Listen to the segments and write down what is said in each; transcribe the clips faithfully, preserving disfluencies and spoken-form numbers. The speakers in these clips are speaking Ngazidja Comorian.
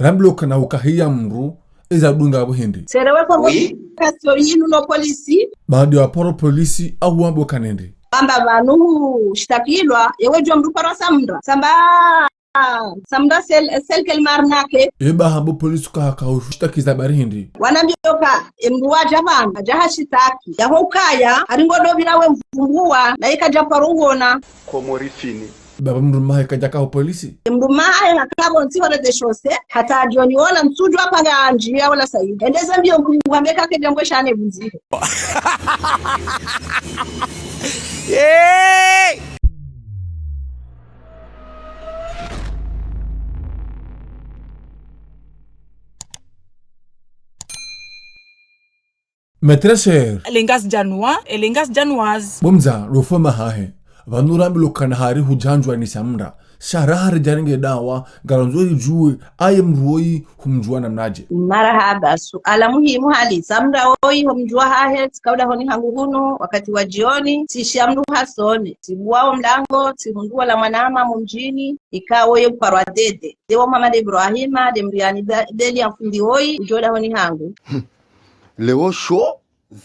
Rambilwa ukana ukahiya mdru, eza dunga pvo hindri. Serewe kwa Oui. Kasio yinu no polisi. Baada ya paro polisi, au wambo kanendri. Amba pvanu shitakilwa, yewe djo mdru paro Samra. Samba, Samra sel, sel kel marnake. Eba hambo polisi ka, ka ushitakiza bari hindri. Wanambia ka, emdru wadja pvanu, adja hashitaki. Yaho ukaya, haringo dobira we mvumbuwa, na ika dja paro uona. Komori fini. Baba mdrume wahe kadjaka ho polisi. Mdrume wahe hakapvo ntsi ho rez-de-chaussée, hata djoni wola ntsudjuwa panga ndjiya wola sayi. Ende zambi yo mkuu wambe ka kedjangwe shane bunzi. Hey! Mes très chers. Elengas Djanois, Elengas Djanoise. Bo mdzadze, rofo mahahe. Pvanu rambilwa ukana hari hudjandjwa ni Samra. Sha raha ridjarenge dawa, ngarandzo ridjuwe, aye mdru woyi humdjuwa namnadje. Marahaba, suala muhimu hali. Samra woyi humdjuwa hahe, tsika udahoni hangu hunu, wakati wa djioni, tsishiya mdru hasone. Tsibuwa wo mlango, tsihundru wola mwanama mumdjini, ika woyi uparwa Dede. Dewo Mhamadi Ibrahima, de mdru yani be, beli ya mfundi woyi, udjo dahoni hangu. Leo sho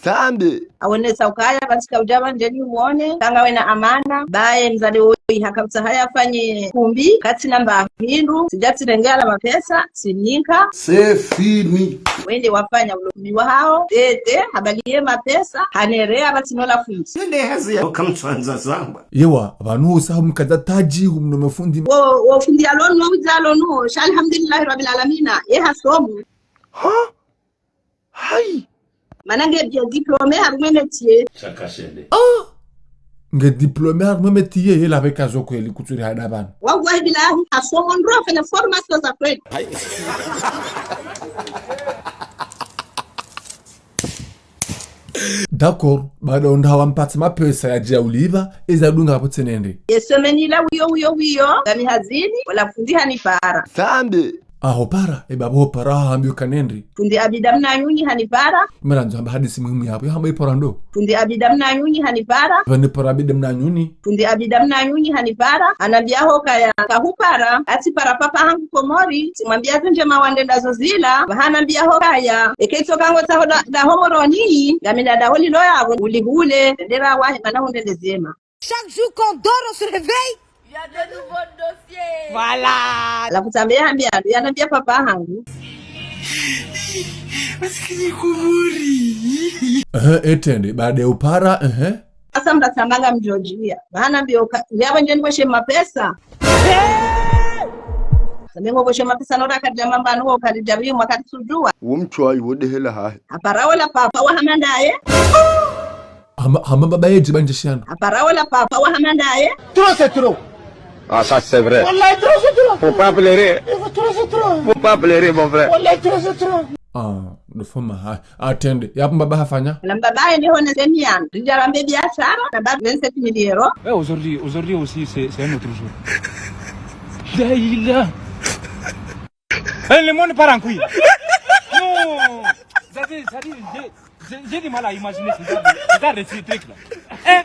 dhambi. Awonesa ukaya pvatsika udja pvandjeni umwone, kanga wena amana, baye mdzadze woyi hakapvutsaha yafanye kumbi, katsina mba hindru, tsidja tsirenge yala mapesa, tsininka. C'est fini. Wende wafanya ulo kumbi wahawo, Dede, habali ye mapesa, hanereya pvatsina ola fundi. Nde hazi ya ukamtswandza zamba. Yewa, pvanu usaha mkadza tadji humnome fundi. Wo, wo fundi ya lonu, wo udza lonu, sha alhamdulillahi rabbil alamina, ye hasomo. Ha? Hayi. Mana nge bien diplômé harumwa métier. Shaka shende. Ah! Nge diplômé harumwa métier, yela pveka zo kweli kutsuri hada pvanu. Wallahi billahi, hasomo ndro hafanya formation za kweli. Hayi. D'accord, baada ondra wampatse mapesa yadje ya ulipva, eza dunga pvo tsenende. Ye semaine ila wiyo, wiyo, wiyo, ngami hazini, wola fundi hanipara. Tsambe. Aho para, eba pvo para, hambiwa kanendri. Fundi Abida Mnanyunyi hanipara. Mela ndzo hamba hadisi muhimu yapvo, yahamba ipara ndo. Fundi Abida Mnanyunyi hanipara. Pvani para Abida Mnanyunyi. Fundi Abida Mnanyunyi hanipara. Hanambia ho kaya, kahupara. Atsi para papa hangu Komori. Tsimwambia zindjema wandre ndazo zila. Pvahanambia ho kaya, eka itsoka ngotsaho da, daho Moroni. Ngamina daho lilo yapvo, ulihule. Ndera wahe, mana hundre ndezema. Chaque jour qu'on dort, on se réveille. Il y a de nouveaux dossiers. Voilà. Halafu tsambe yahambia, yanambia papa hangu. Masikini Komori. Ehe, etrende, baada ya upara, ehe. Asa mda tsamba ngamdjodjiya. Pvahanambia uka, yapvo ndjeni kweshe mapesa. Tsambe ngo kweshe mapesa, nora kadja mamba nuwo kadja biyo mwakati sudjuwa. Wo mtshwayi wo dehela hahe. Hapara wola papa wahamandaye. Hama, hama baba ye djiba ndje shiano. Hapara wola papa wahamandaye. Trop c'est trop. Ah, ça c'est vrai. Wallahi trop c'est trop. Faut pas pleurer. Trop c'est trop. Faut pas pleurer, mon frère. Wallahi trop c'est trop. Ah, le fond ma ha, atrende. Yapvo mbaba hafanya. Na mbaba ye ni hone semian. Ndjarambe biashara, na baba vingt-sept mille euros. Eh, aujourd'hui, aujourd'hui aussi, c'est, c'est un autre jour. Daïla. Eh, le monde part en couille. Non. Ça, c'est, ça, c'est, J'ai, j'ai du mal à imaginer ce genre de, ce genre de truc là. Eh?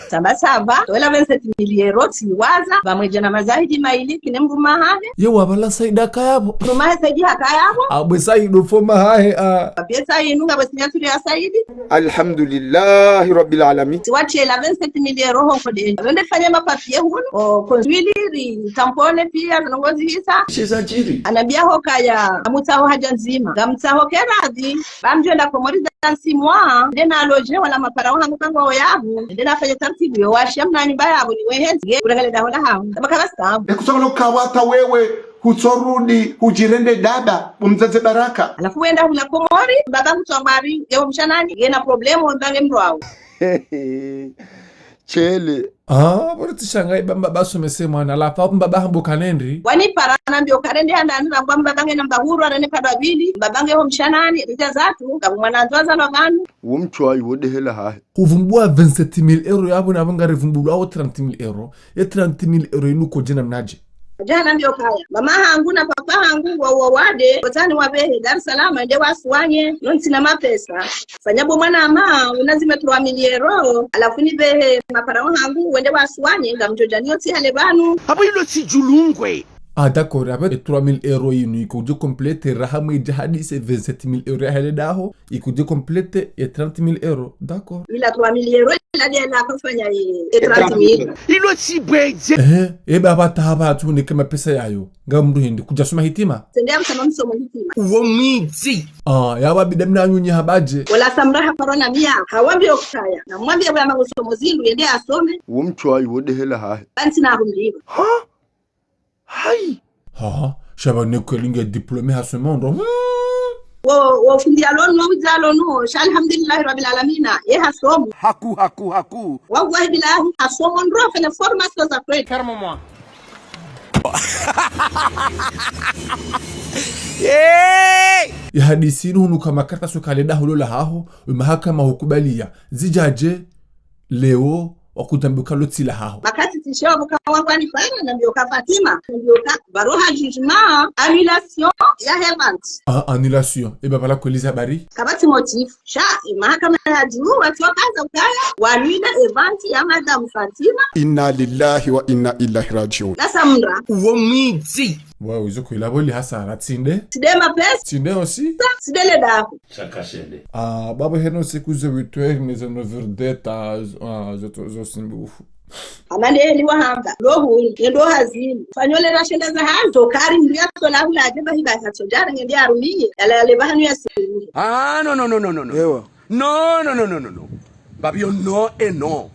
Tsamba tsamba, towa ela vingt-sept mille euros, tsiwaza, pvamwedja na mazahidi mayili, kine mdrume hahe. Ye wapvala Saidi akaya pvo. Mdrume hahe Saidi hakaya pvo. Abwe Saidi ufoma hahe, ah. Apvia Saidi, nunga bwe signature ya Saidi. Alhamdulillahi Rabbil Alamin. Tsiwatsi ela vingt-sept mille euros honko de. Wende fanya mapapier hunu. O, consulat, ri, tampone pia, zinongozi hisa. Sheza djiri. Anambia ho kaya, amutsaho hadja ndzima. Ngamtsaho keradhi. Ba mdjo enda Komori dans six mois, nde na loger wala mapara wahangu kangwawo yapvo, nde nafanye taratibu yo washiya mna nyumba yapvo ni wehezi, nge urengele daho la hangu. Kama kaba stambu. Ekutsongolo kawata wewe, hutsorudi, hudjirende dada, bo mdzadze Baraka. Halafu wenda hula Komori, baba hutsongwari, nge wo mshanani, nge na problème, wembange mdru wawo. Shele. Ah, bora tsishangayi ba mbaba somese mwana, halafu mbaba hambo kanendri. Wanipara hanambia ukarende handani, nangwa mbaba nge namba huru, arene padwa pvili, mbaba nge ho mshanani, ridja zatru, ngapvo mwana ndzwa zalwa pvanu. Wo mtshwayi wo dehela hahe. Uvumbua vingt-sept mille euros yapvo na pvo ngarivumbulwa wo trente mille euros. Ye trente mille euros inu kodje namnadje. Hadja hanambia ukaya, mama hangu na papa hangu wa, wa wade, kotsaha niwapvehe Dar es Salaam, wende wasuwanye, no ntsina mapesa. Fanya bo mwanama, unazime trois mille euros, halafu nipvehe mapara wahangu, wende wasuwanye, ngamdjodja niyo tsi hale pvanu. Apvo ilo tsi djulungwe. Ah, d'accord, avec trois mille euros yinu, iko dje complète, raha mwedja hadisi vingt-sept mille euros ya hele daho, iko dje complète ye trente mille euros. D'accord. Ila trois mille euros, ila dia la kafanya ye, ye trente mille. Ilo tsi bwedje. Eh, e baba taha ba tu neke mapesa yayo. Nga mndru hindri, kudja soma hitima. Tsende ya msoma msomo hitima. Uwo mwidzi. Ah, ya wabi damna nyunyi habadje. Wala Samra ha corona mia, hawambi okaya. Na mwambi ya wama msomo zindru, yende asome. Uwo mtshwayi, wo de hela hahe. Banti na humliwa. Ha? Hayi. Ha, ha. Sha ba ne kweli nge diplômé ha ce monde. Hmm. Wo, wo fundi alonu, wo udza alonu, sha alhamdulillahi rabbil alamina, ye hasomo. Haku, haku, haku. Wallahi billahi, hasomo ndro, fanya formation za kweli. Ferme-moi. Hey! Ya hadisi inu hunu kama karta sukale daho lo la haho, mahakama hukubaliya. Zidjadje, leo, wakudjambi uka lo tsi la haho. Makati tsisho buka wangu anifanya, nambiyo ka Fatima, nambiyo ka baroha jugement, annulation ya he vente. Ah, annulation. E baba la kweli za bari? Kapvatsi motif. Sha, e mahakama ya juu, watsi wakaza ukaya, wa annule e vente ya Madame Fatima. Inna lillahi wa inna ilaihi rajiun. Na Samra. Uwo mwidzi. Wa, izo kweli bo li hasara, tsinde? Tsinde mapesa. Tsinde aussi? Tsinde le daho. Shaka shende. Ah, baba heno siku ze huit heures, ni ze neuf heures de ta, ah, zo to, zo simbi ufu. Amande ni wahamba, lo huni, yendo hazini. Fanyole ra shenda za hazo, kari mndru ya sola hula, adje bahi ba haso, djara ngende arumiye, yala yale bahanu ya siri. Ah, no, no, no, no, no, no. Ewa. No, no, no, no, no, no. Babi yo, no, e no.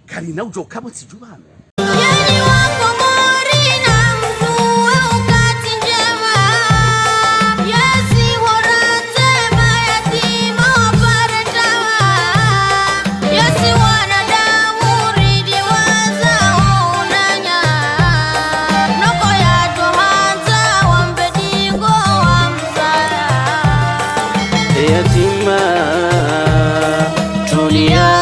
Karina udjo kabo tsidjuba. Yenyi wa Komori na mtu wa wakati njema. Yesi wora ndzema yatima waparetawa. Yesi wanadamu ridi waza wa unanya. Noko ya tohanza wa mbedingo wa msaya. Yatima, tulia.